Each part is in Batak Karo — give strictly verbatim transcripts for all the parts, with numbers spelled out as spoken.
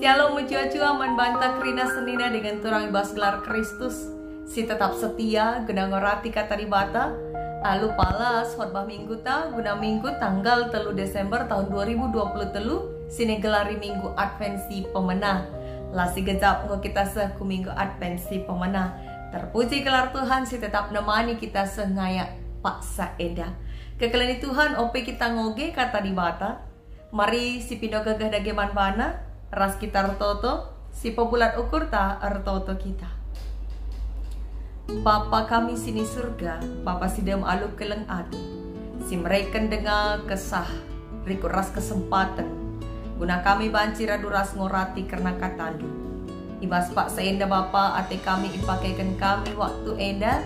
Shalom, mejuah-juah man banta kerina senina dengan turang i bas gelar Kristus, si tetap setia guna ngorati Kata Dibata. Alu palas khotbah mingguta guna minggu tanggal telu Desember tahun dua ribu dua puluh telu, si nigelari Minggu Advent si Pemena. La sigejap enggo kita seh ku Minggu Advent si Pemena. Terpuji gelar Tuhan si tetap nemani kita seh ngayak paksa enda. Kekelengen Tuhan, ope kita ngoge Kata Dibata. Mari sipindo gegeh dage man baNa, ras kita ertoto, sipebulat ukurta ertoto kita. Bapa kami si ni Surga, Bapa si dem alu keleng ate, si mereken denga, kesah, rikut ras kesempaten, guna kami banci radu ras ngorati kerna KataNdu. I bas paksa enda Bapa, ate kami ipakeken kami waktu enda,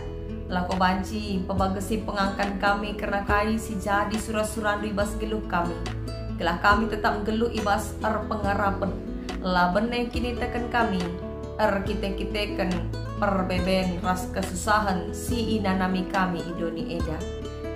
lako banci mpebagesi pengangkan kami kerna kai si jadi sura-suraNdu i bas geluh kami, gelah kami tetap nggeluh i bas erpengarapen, la bene kiniteken kami erkite-kiteken perbeben ras kesusahen si inanami kami i doni enda.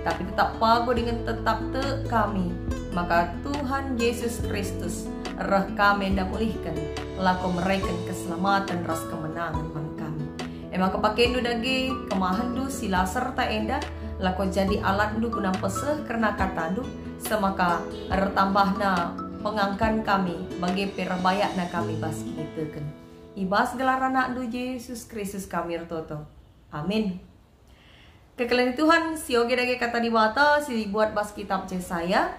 Tapi tetap pago dingen tetap tek kami, maka Tuhan Yesus Kristus reh kami enda mulihken, lako mereken keselamaten ras kemenangen man kami. E maka pakendu dage kemahendu si la serta enda, lako jadi alatndu guna mpeseh kerna katandu, semaka ertambahna pengangkan kami, bage pe erbayakna kami bas kiniteken. I bas gelar anakndu Jesus Kristus kami ertoto. Amin. Kekelengen Tuhan, sioge dage Kata Dibata si ibuat bas kitab Jesaya,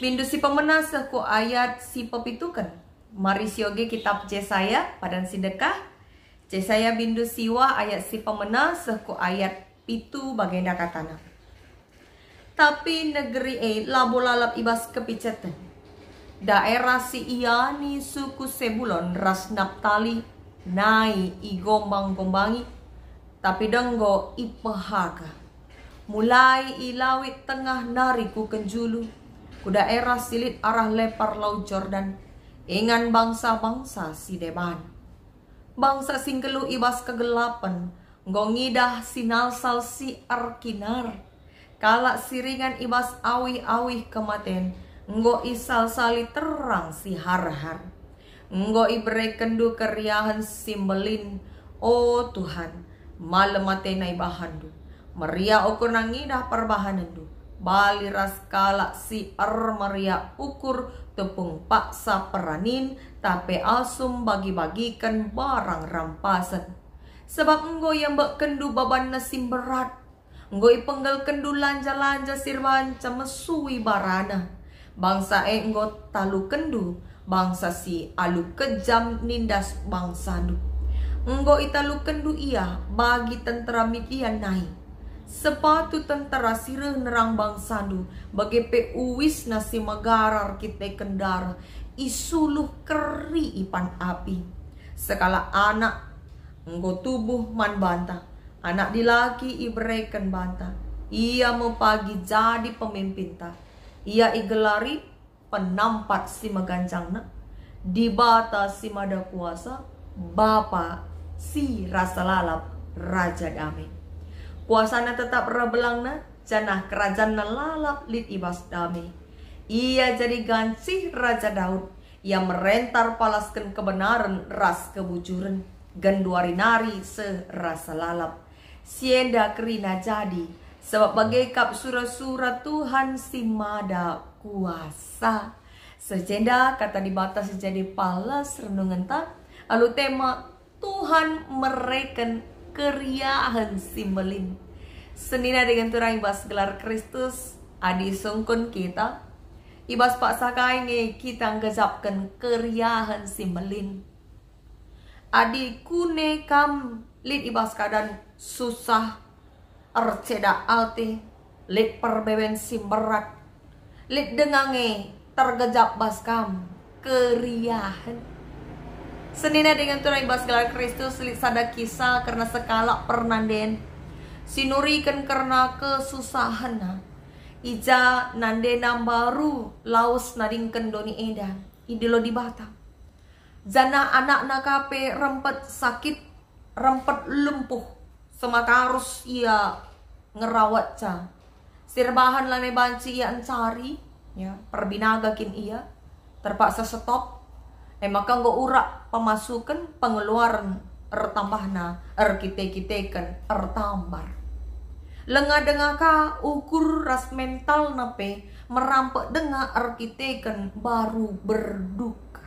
bindu si pemena seh ku ayat si pepituken. Mari sioge kitab Jesaya, padan si dekah. Jesaya bindu siwah ayat si pemena seh ku ayat pitu bagenda katana. Tapi negeri e labo lalap i bas kepiceten. Daerah si iani suku Sebulon ras Naptali nai igombang-gombangi, tapi denggo ipehaga. Mulai i Lawit Tengah nari ku kenjulu, ku daerah si lit arah lepar Lau Jordan, ingan bangsa-bangsa si deban. Bangsa si nggeluh i bas kegelapen enggo ngidah sinalsal si erkinar. Kalak si ringan i bas awih-awih kematen enggo isalsali terang si har-har. Enggo iberekenndu keriahen si mbelin, o Tuhan, malem atena ibahanndu. Meriah ukurna ngidah perbahanenndu, bali ras kalak si ermeriah ukur tupung paksa peranin, tape asum bagi-bagiken barang rampasen. Sabap enggo iambekkenndu babanna si mberat, enggo ipenggelkenndu lanja-lanja si erbanca mesui barana. Bangsa e enggo talukenndu, bangsa si alu kejam nindas bangsandu. Enggo italukenndu ia bagi tentera Midian nai. Sepatu tentera si reh nerang bangsandu, bage pe uisna si megarar kiteken dareh, isuluh keri ipan api. Sekalak anak enggo tubuh man banta, anak dilaki ibereken banta. Ia me pagi jadi pemimpinta. Ia igelari Penampat si Meganjangna, Dibata si Mada Kuasa, Bapa si rasa lalap, Raja Dame. Kuasana tetap reh belangna, janah kerajanna lalap lit i bas dame. Ia jadi gancih Raja Daud, ia merenta erpalasken kebenaren ras kebujuren, genduari nari seh rasa lalap. Si enda kerina jadi, sabap bage kap sura-sura Tuhan si Mada Kuasa. Seh jenda Kata Dibata si jadi palas renungenta alu tema Tuhan mereken keriahen si mbelin. Senina dingen turang i bas gelar Kristus, adi isungkun kita, i bas paksa kai nge kita nggejapken keriahen si mbelin. Adi kune kam lit i bas keadan susah, erceda ate, lit perbeben si mberat, lit denga nge tergejap bas kam keriahen. Senina dingen turang i bas gelar Kristus, lit sada kisah kerna sekalak pernanden si nuriken kerna kesusahenna. I ja nandena mbaru lawes nadingken doni enda, idilo Dibata. Janah anakna ka pe rempet sakit, rempet lumpuh, semaka arus ia ngerawatca. Si erbahan lanai banci ia encari, ya, perbinaga kin ia, terpaksa stop. E maka enggo urak pemasuken pengeluaren ertambahna erkite-kiteken ertambar. Lenga denga ka ukur ras mentalna pe merampek denga erkiteken baru berduka.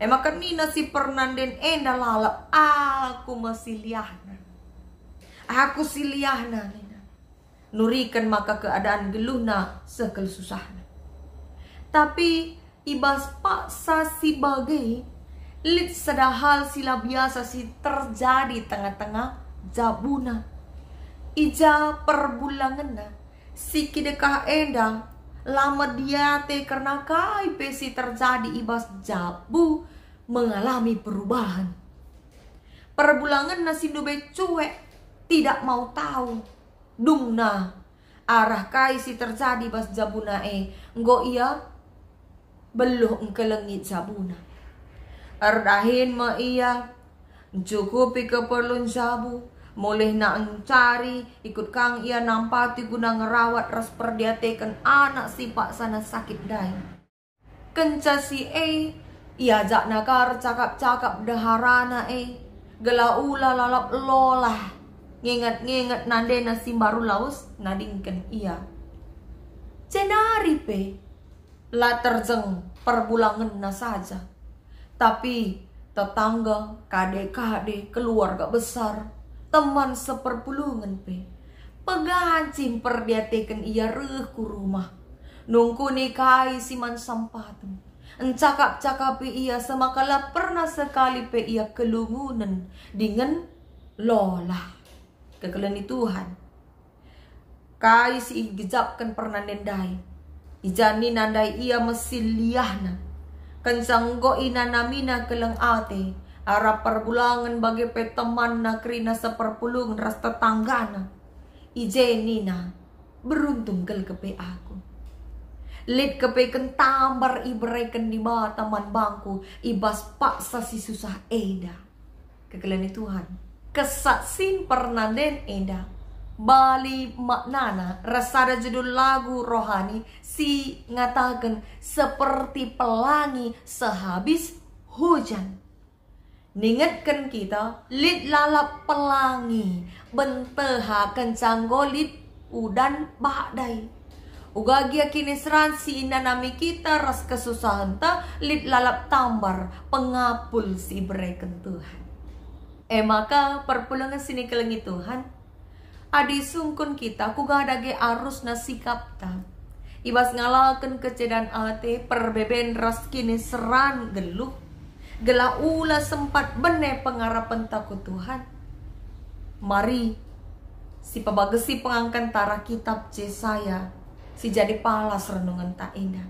E maka nina si pernanden enda lalap, "Aku me si liahna. Aku si liahna," nina. Nuriken maka keadaan geluhna seh kal susahna. Tapi i bas paksa si bage, lit sada hal si la biasa si terjadi tengah-tengah jabuna. I ja perbulangenna, si kidekah enda la mediate kerna kai pe si terjadi i bas jabu mengalami perubahan. Perbulangenna si ndube cuek, tidak mau tahu. Dungna arah kai si terjadi bas jabuna e, enggo ia beluh engkelengi jabuna. Erdahin me ia, ncukupi keperlun jabu, mulihna encari, ikut kang ia nampati guna ngerawat ras perdiateken anak si paksana sakit ndai. Kenca si e, iajakna ka ercakap-cakap ndeharana e, gelah ula lalap lolah ngenget-ngenget nandena si mbaru lawes nadingken ia. Jenari pe la terjeng perbulangenna saja, tapi tetangga, kade-kade, keluarga besar, teman seperpulungen pe pegancih mperdiateken ia reh ku rumah. Nungkuni kai si man sempaten. Encakap-cakapi ia semaka la pernah sekali pe ia kelungunen dingen lolah. Kekelengi Tuhan. Kai si igejapken pernanden ndai? I ja nina ndai ia me si liahna. Kenca enggo inanamina keleng ate, arah perbulangen bage pe temanna kerina seperpulungen ras tetanggana. I je nina, "Beruntung kal kepe aku. Lit kepe kentambar ibereken Dibata man bangku i bas paksa si susah enda." Kekelengi Tuhan. Kesaksin pernanden enda bali maknana ras sada judul lagu rohani si ngataken seperti pelangi sehabis hujan. Ningetken kita, lit lalap pelangi benteha kenca enggo lit udan badai. Uga gia kiniseran si inanami kita ras kesusahenta lit lalap tambar pengapul si ibereken Tuhan. E maka, perpulungen si nikelengi Tuhan, adi sungkun kita, kuga dage arusna sikapta? I bas ngalaken kecedan ate, perbeben ras kiniseran geluh, gelah ula sempat bene pengarapenta ku Tuhan. Mari sipabagesi pengangkanta arah kitab Jesaya si jadi palas renungenta enda.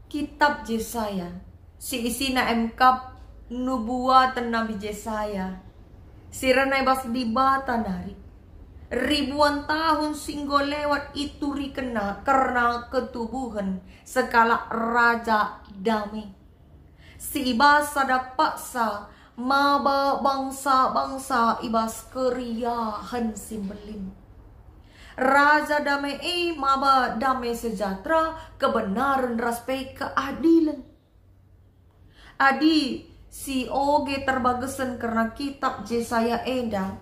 Kitab Jesaya si isina emkap nubuaten Nabi Jesaya, si rena i bas Dibata nari. Ribuan tahun si enggo lewat iturikenna kerna ketubuhen sekalak raja dame, si i bas sada paksa maba bangsa-bangsa i bas keriahen si mbelin. Raja dame e maba dame sejahtera, kebenaren ras pe keadilen. Adi si oge terbagesen kerna kitab Jesaya enda,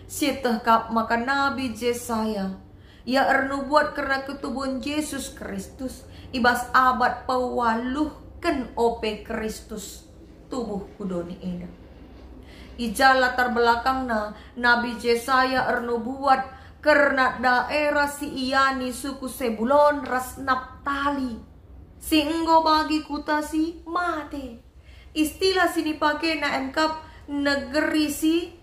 sieteh kap maka Nabi Jesaya, ia ernubuat kerna ketubuhen Jesus Kristus i bas abad pewaluhken ope Kristus tubuh ku doni enda. I ja latar belakangna Nabi Jesaya ernubuat kerna daerah si iani suku Sebulon ras Naptali, si enggo bagi kuta si mate. Istilah si nipakena emkap negeri si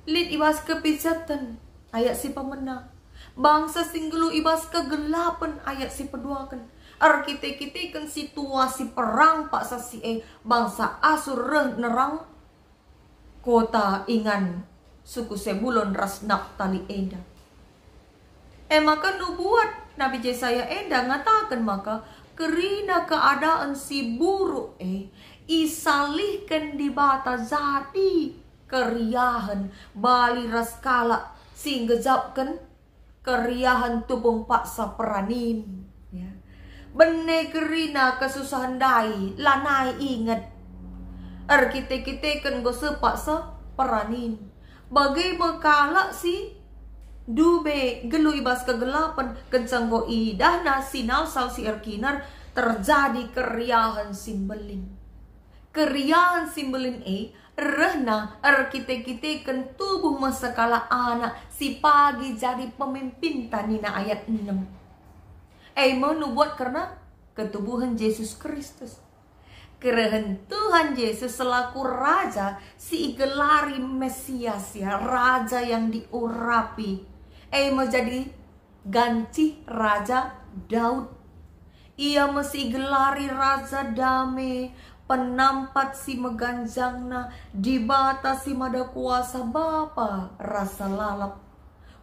lit i bas kepiceten, ayat si pemena. Bangsa si nggeluh i bas kegelapen, ayat si peduaken. Erkite-kiteken situasi perang paksa si e, bangsa Asur reh nerang kota ingan suku Sebulon ras Naptali enda. E maka nubuat Nabi Jesaya enda ngataken maka kerina keadaan si buruk e isalihken Dibata jadi keriahen bali ras kalak si nggejapken keriahen tupung paksa peranin, ya. Bene kerina kesusahen ndai lanai inget. Erkite-kiteken enggo seh paksa peranin. Bage me kalak si ndube nggeluh i bas kegelapen, kenca enggo idahna sinalsal si erkinar, terjadi keriahen si mbelin. Keriahen si mbelin e rehna erkite-kiteken tubuh me sekalak anak si pagi jadi pemimpinta, nina ayat enem. E me nubuat kerna ketubuhen Jesus Kristus. Kerehen Tuhan Jesus selaku Raja si igelari Mesias, ya, Raja yang diurapi. E me jadi gancih Raja Daud. Ia me si igelari Raja Dame, penampat si meganjangna, Dibata si mada kuasa, Bapa rasa lalap.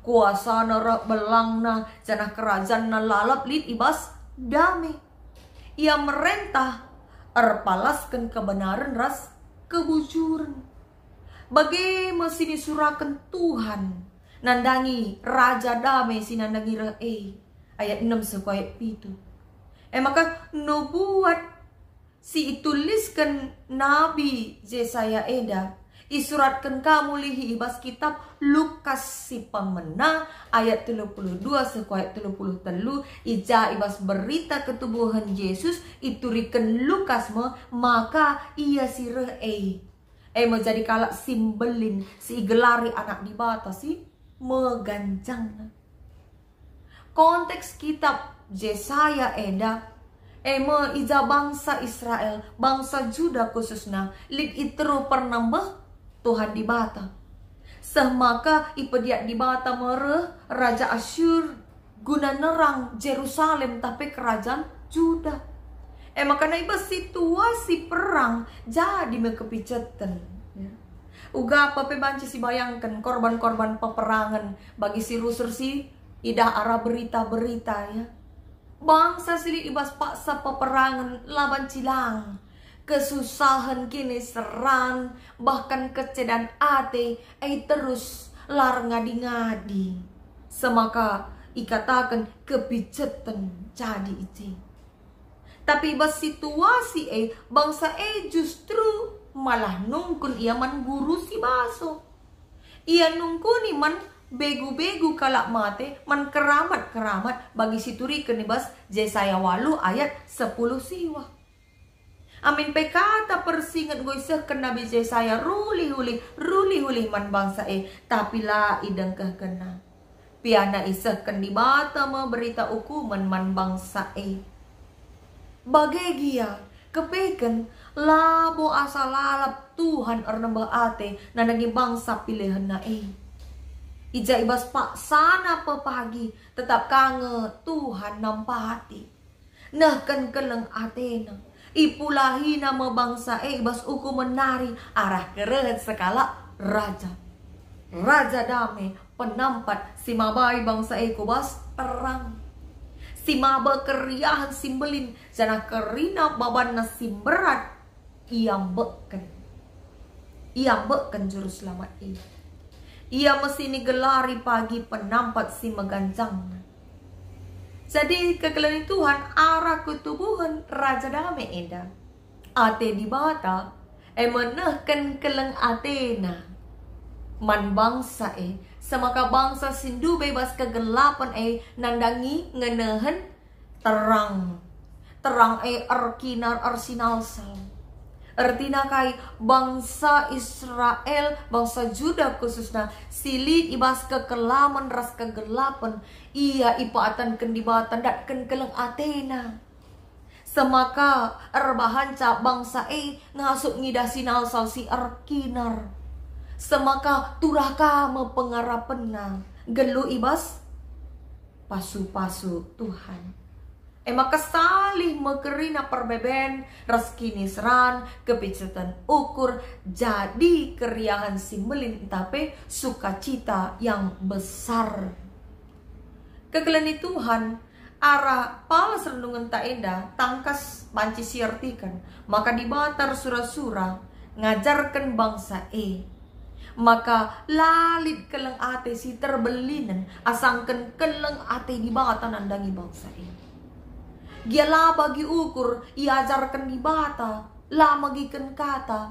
KuasaNa reh belangNa, janah kerajanNa lalap lit i bas dame. Ia merentah erpalasken kebenaren ras kebujuren. Bage me si nisuraken Tuhan nandangi Raja Dame si nandangi reh e, ayat enem seh ku ayat pitu. E maka nubuat si itulisken Nabi Jesaya enda isuratken ka mulihi i bas kitap Lukas si pemena, ayat telu puluh dua seh ku ayat telu puluh telu, i ja i bas berita ketubuhen Jesus ituriken Lukas me maka ia si reh e. E me jadi kalak si mbelin, si igelari Anak Dibata si meganjangna. Konteks kitab Jesaya enda, e me i ja bangsa Israel, bangsa Juda khususna, lit i teruh pernembeh Tuhan Dibata. Seh maka ipediat Dibata me reh Raja Asyur guna nerang Jerusalem, tah pe kerajan Juda. E maka na i bas situasi perang jadi me kepiceten, ya. Uga pe banci sibayangken korban-korban peperangen bagi si rusur si idah arah berita-berita, ya. Bangsa si lit i bas paksa peperangen la banci lang. Kesusahen, kiniseran, bahkan kecedan ate, e terus la erngadi-ngadi. Semaka ikataken kepiceten jadi i je. Tapi i bas situasi e, bangsa e justru malah nungkun ia man guru si baso. Ia nungkuni man begu-begu kalak mate, man keramat-keramat bagi si turiken i bas Jesaya walu ayat sepuluh siwah. Amin pe kata persinget enggo isehken Nabi Jesaya rulih-ulih, rulih-ulih man bangsa e, tapi la idengkehkenna. Piana isehken Dibata me berita ukumen man bangsa e. Bage gia, kepeken labo asa lalap Tuhan ernembeh ate nandangi bangsa pilehenNa e. I ja i bas paksana pe pagi, tetap ka nge Tuhan nampati. Nehken keleng ateNa, ipulahina me bangsa e i bas ukumen nari arah kerehen sekalak raja. Raja Dame, penampat si mabai bangsa e ku bas terang. Si maba keriahen si mbelin, janah kerina babanna si mberat iambekken. Iambekken Juru Selamat e. Ia me si igelari pagi penampat si meganjangna. Jadi, kekelengen Tuhan arah ketubuhen Raja Dame enda. Ate Dibata, e me nehken keleng ateNa man bangsa e, semaka bangsa si ndube bas kegelapen e nandangi ngenehen terang. Terang e erkinar ersinalsal. Ertina kai? Bangsa Israel, bangsa Juda khususna, si lit i bas kekelamen ras kegelapen, ia ipadanken Dibata ndatken keleng ateNa. Semaka erbahanca bangsa e ngasup ngidah sinalsal si erkinar. Semaka turah ka me pengarapenna, nggeluh i bas pasu-pasu Tuhan. E maka salih me kerina perbeben ras kiniseran, kepiceten ukur, jadi keriahen si mbelin ntah pe sukacita yang besar. Kekelengen Tuhan, arah pales renungenta enda tangkas banci siertiken maka Dibata ersura-sura ngajarken bangsa e maka la lit keleng ate si terbelinen asangken keleng ate Dibata nandangi bangsa e. Gia la bagi ukur iajarken Dibata, la megiken kata,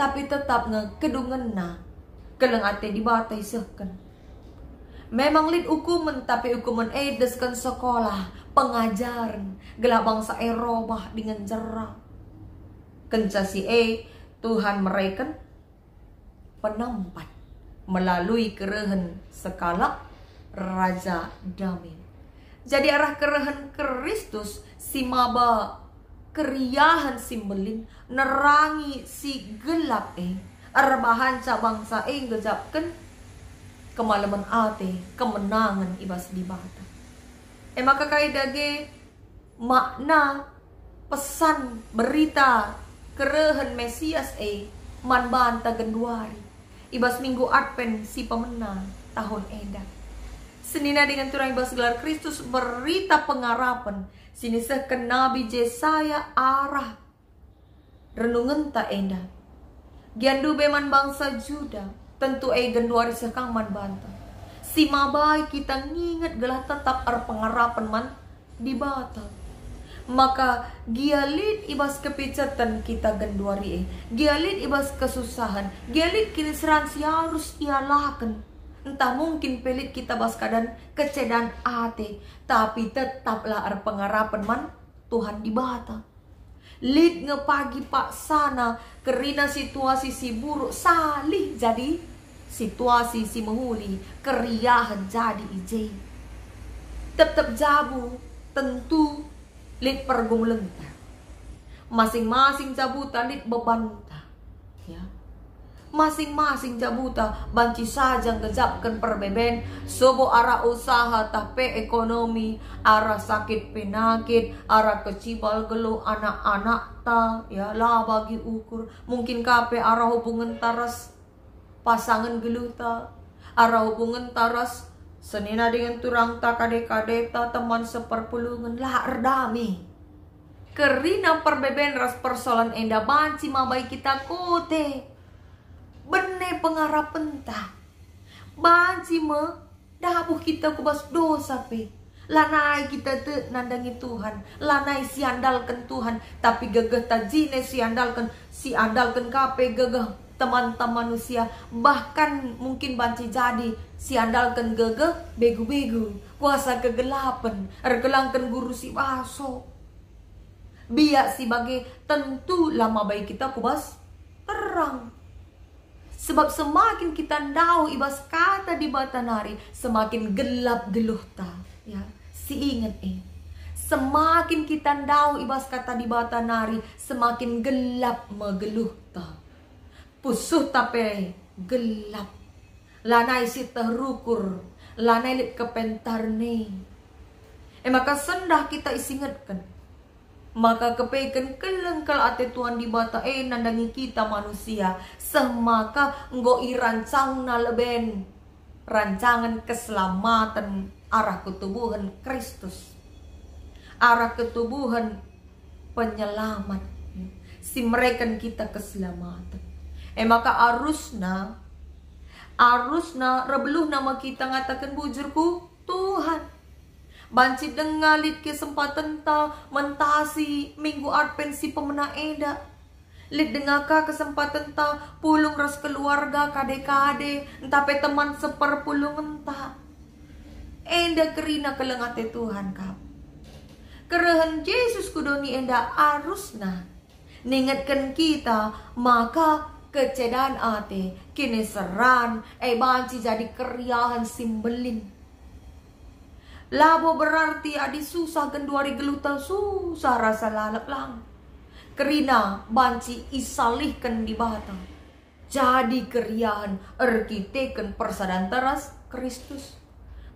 tapi tetap nge kedungenna keleng ate Dibata isehken. Memang lit ukumen, tapi ukumen e desken sekolah, pengajaren, gelah bangsa e robah dingen jera. Kenca si e, Tuhan mereken penempat melalui kerehen sekalak Raja Dame. Jadi arah kerehen Kristus si maba keriahen si mbelin nerangi si gelap e, erbahanca bangsa e ngejapken kemalemen ate, kemenangen i bas Dibata. E maka kai dage makna pesan berita kerehen Mesias e man banta genduari i bas Minggu Advent si pemena tahun enda. Senina dingen turang i bas gelar Kristus, berita pengarapen si nisehken Nabi Jesaya arah renungenta enda. Gia ndube man bangsa Juda, tentu e genduari seh kang man banta. Si mabai kita nginget gelah tetap erpengarapen man Dibata. Maka gia lit i bas kepiceten kita genduari e, gia lit i bas kesusahen, gia lit kiniseran si arus ialaken, ntah mungkin pe lit kita bas keadaan kecedan ate, tapi tetaplah erpengarapen man Tuhan Dibata. Lit nge pagi paksana kerina situasi si buruk salih jadi situasi si mehuli, keriahen jadi i je. Tep-tep jabu tentu lit pergumulenta. Masing-masing jabuta lit bebanta. Ya. Masing-masing jabuta banci saja ngejapken perbeben, sobo arah usaha tah pe ekonomi, arah sakit penakit, arah kecibal geluh anak-anakta, ya, la bagi ukur. Mungkin ka pe arah hubungenta ras pasangen geluhta, arah hubungenta ras senina dingen turangta, kade-kadeta, teman seperpulungen, la erdame. Kerina perbeben ras persoalan enda banci mabai kita kote. Bene pengarapenta. Banci me dabuh kita ku bas dosa pe. Lanai kita tek nandangi Tuhan, lanai siandalken Tuhan, tapi gegehta jine siandalken, siandalken ka pe gegeh temanta manusia, bahkan mungkin banci jadi siandalken gegeh begu-begu, kuasa kegelapen, erkelangken guru si baso. Biak si bage tentu la mabai kita ku bas terang. Sebab semakin kita ndauh i bas Kata Dibata nari, semakin gelap geluhta, ya. Si inget e. Semakin kita ndauh i bas Kata Dibata nari, semakin gelap me geluhta. Pusuhta pe gelap. Lanai sieteh rukur, lanai lit kepentarna. E maka sendah kita isingetken maka kepeken keleng kal ate Tuhan Dibata e nandangi kita manusia, seh maka enggo irancangna leben rancangen keselamaten arah ketubuhen Kristus, arah ketubuhen Penyelamat si mereken kita keselamaten. E maka arusna, arusna rebeluhna me kita ngataken bujur ku Tuhan. Banci denga lit kesempatenta mentasi Minggu Advent si pemena enda. Lit denga ka kesempatenta pulung ras keluarga, kade-kade, ntah pe teman seperpulungenta. Enda kerina keleng ate Tuhan kap. Kerehen Jesus ku doni enda arusna ningetken kita maka kecedan ate, kiniseran, e banci jadi keriahen si mbelin. Labo berarti adi susah genduari geluhta susah rasa lalap lang. Kerina banci isalihken Dibata. Jadi keriahen erkiteken persadanta ras Kristus.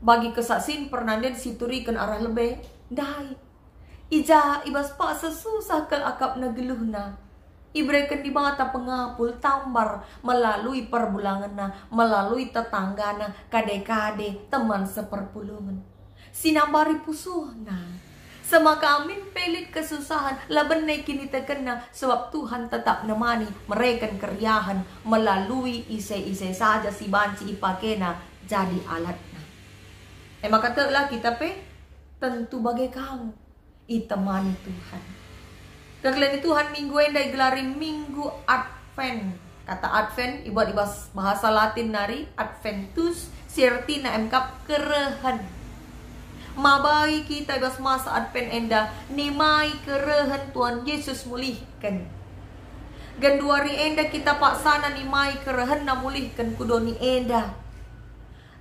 Bagi kesaksin pernanden si turiken arah lebe ndai. I ja i bas paksa susah kal akapna geluhna. Ibereken Dibata pengapul tambar melalui perbulangenna, melalui tetanggana, kade-kade, teman seperpulungen. Si nambari pusuhna. Semaka amin pe lit kesusahan, la bene kinitekenna, sebab Tuhan tetap nemani mereken keriahen melalui ise-ise saja si banci ipakena jadi alatna. E maka teklah kita pe tentu bage kang itemani Tuhan. Kekelengen Tuhan, minggu enda igelari Minggu Advent. Kata Advent ibuat i bas bahasa Latin nari Adventus, si ertina emkap kerehen. Mabai kita i bas masa Advent enda nimai kerehen Tuhan Yesus mulihken. Genduari enda kita paksana nimai kerehenNa mulihken ku doni enda.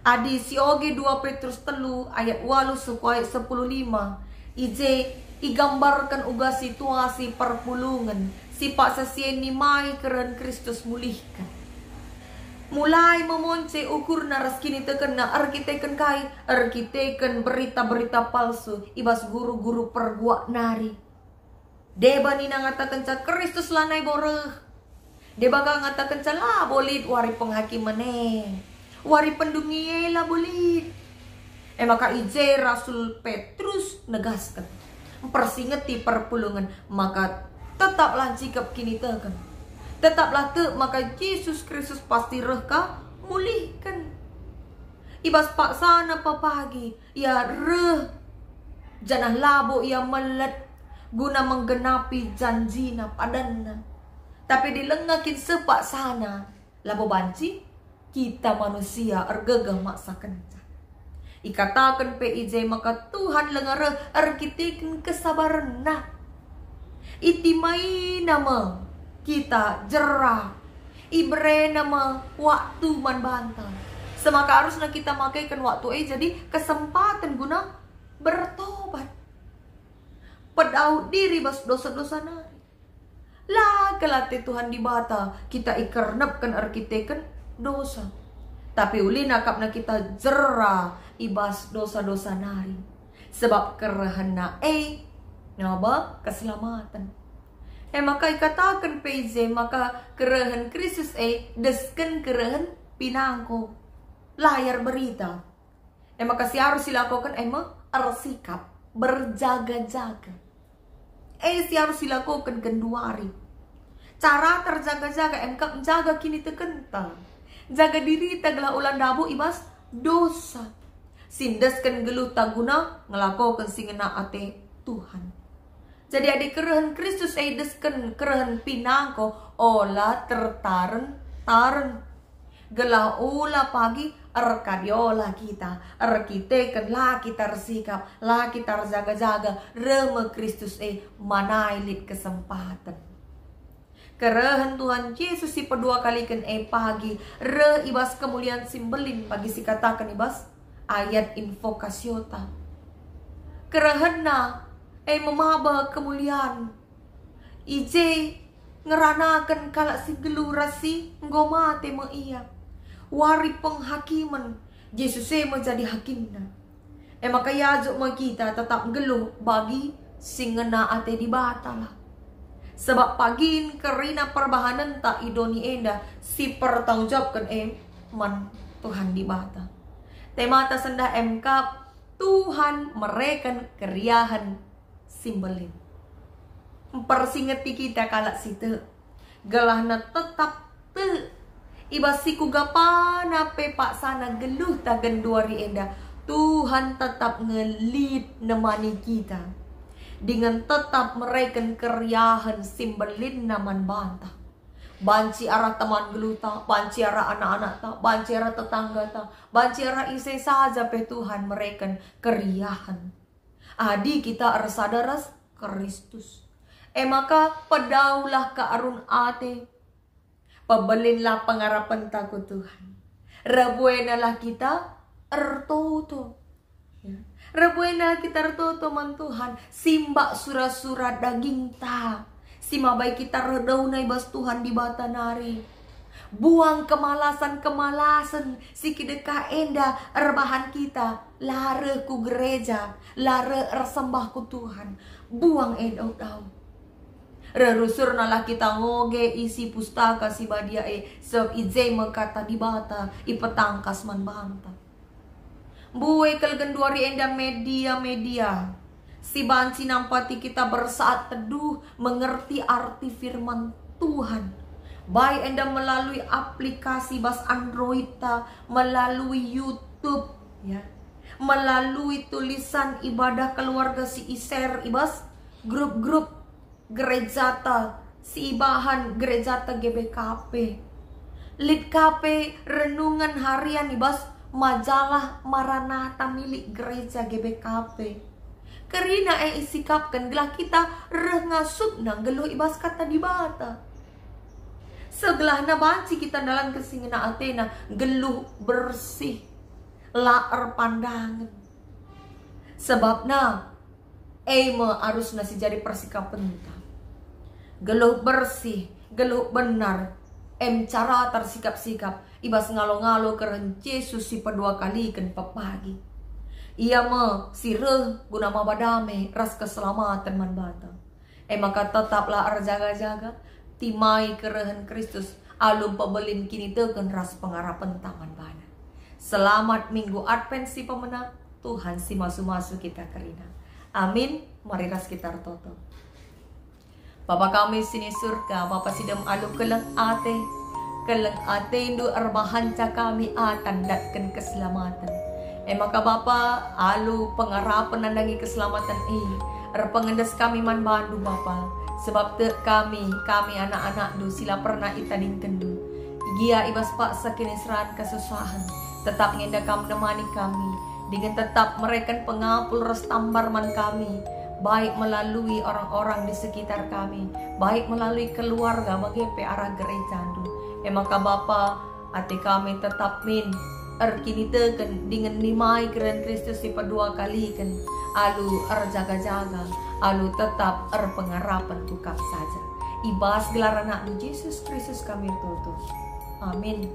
Adi sioge dua Petrus telu ayat walu seh ku ayat sepuluh lima, i je igambarken uga situasi perpulungen si paksa si e nimai kerehen Kristus mulihken. Mulai memonce ukurna ras kinitekenna erkiteken kai? Erkiteken berita-berita palsu i bas guru-guru perguak nari. Deba nina ngatakenca Kristus lanai bo reh. Deba ka ngatakenca labo lit wari penghakimen e. Wari pendungi e labo lit. E maka i je Rasul Petrus negasken, mpersingeti perpulungen maka tetaplah ncikep kiniteken. Tetaplah tek maka Jesus Kristus pasti reh ka mulihken. I bas paksana pepagi ia reh, janah labo ia melet guna menggenapi janjina padanna. Tapi adi langa kin seh paksana, labo banci kita manusia ergegeh maksakenca. Ikataken pe i je maka Tuhan langa reh erkiteken kesabarenNa. Itimaina me kita jera, iberena me waktu man banta. Semaka arusna kita makeken waktu e jadi kesempaten guna bertobat, pedauh diri bas dosa-dosa nari. La kal ate Tuhan Dibata kita ikernepken erkiteken dosa, tapi ulina akapna kita jera i bas dosa-dosa nari, sebab kerehenNa e naba keselamaten. E maka ikataken pe i je maka kerehen Kristus e desken kerehen pinangko, layar berita. E maka si arus ilakoken e me ersikap, berjaga-jaga. E si arus ilakoken genduari. Cara terjaga-jaga emkap njaga kinitekenta, jaga dirita gelah ola ndabuh i bas dosa, si ndesken geluhta guna ngelakoken si ngena ate Tuhan. Jadi adi kerehen Kristus e desken kerehen pinangko, ola tertaren-taren. Gelah ola pagi erkadiola kita, erkiteken la kita ersikap, la kita erjaga-jaga, reh me Kristus e manai lit kesempaten. Kerehen Tuhan Jesus si pedua kaliken e pagi reh i bas kemulian si mbelin, pagi si kataken i bas ayat invokasiota. KerehenNa e me maba kemulian. I je ngeranaken kalak si nggeluh ras si enggo mate me ia. Wari penghakimen, Jesus e me jadi hakimna. E maka iajuk me kita tetap nggeluh bagi si ngena ate Dibata lah. Sebab pagin kerina perbahanenta i doni enda si pertanggung jawabken e man Tuhan Dibata. Temata sendah emkap Tuhan mereken keriahen si mbelin. Mpersingeti kita kalak si tek, gelahna tetap tek. I bas si kuga pana pe paksana geluhta genduari enda, Tuhan tetap nge lit nemani kita, dingen tetap mereken keriahen si mbelinNa man banta. Banci arah teman geluhta, banci arah anak-anakta, banci arah tetanggata, banci arah ise saja pe Tuhan mereken keriahen. Adi kita ersada ras Kristus, e maka pedauhlah kearun ate. Pebelinlah pengarapenta ku Tuhan. Rebuenalah kita ertoto. Ya. Rebuena kita ertoto man Tuhan, simbak sura-sura dagingta, si mabai kita reh dauna i bas Tuhan Dibata nari. Buang kemalasan-kemalasen si kidekah enda erbahan kita, la reh ku gereja, la reh ersembah ku Tuhan. Buang e dauh-dauh. Reh rusurnalah kita ngoge isi Pustaka Si Badia e, sebab i je me Kata Dibata ipetangkas man banta. Mbue kal genduari enda media-media si banci nampati kita bersaat teduh mengerti arti firman Tuhan. Baik enda melalui aplikasi bas Androidta, melalui YouTube, ya, melalui tulisan ibadah keluarga si i-share i bas grup-grup gerejata si ibahan gerejata G B K P. Lit ka pe renungen harian i bas majalah Maranatha milik Gereja G B K P. Kerina e isikapken gelah kita reh ngasup nggeluh i bas Kata Dibata. Segelahna banci kita ndalanken si ngena atena, nggeluh bersih, la erpandangen. Sebabna, e me arusna si jadi persikapenta. Nggeluh bersih, nggeluh benar, em cara tersikap-sikap i bas ngalo-ngalo kerehen Jesus si pedua kaliken pepagi. Ia me si reh guna maba dame ras keselamaten man banta. E maka tetaplah erjaga-jaga, timai kerehen Kristus alu pebelin kiniteken ras pengarapenta man bana. Selamat Minggu Advent si pemena, Tuhan si masu-masu kita kerina. Amin. Mari ras kita ertoto. Bapa kami si ni Surga, Bapa si dem alu keleng ate, keleng atendu erbahanca kami ata ndatken keselamaten. E maka Bapa, alu pengarapen nandangi keselamaten e, erpengendes kami man bandu Bapa, sebab tek kami, kami anak-anakndu si la pernah itadingkenndu. Gia i bas paksa kiniseran kesusahen, tetap nge enda kam nemani kami, dingen tetap mereken pengapul ras tambar man kami, baik melalui orang-orang di sekitar kami, baik melalui keluarga bage pe arah gerejandu. E maka Bapa, ate kami tetap min erkiniteken dingen nimai kerehen Kristus si pedua kaliken, alu erjaga-jaga, alu tetap erpengarapen ku Kam saja. I bas gelar AnakNdu Jesus Kristus kami ertoto. Amin.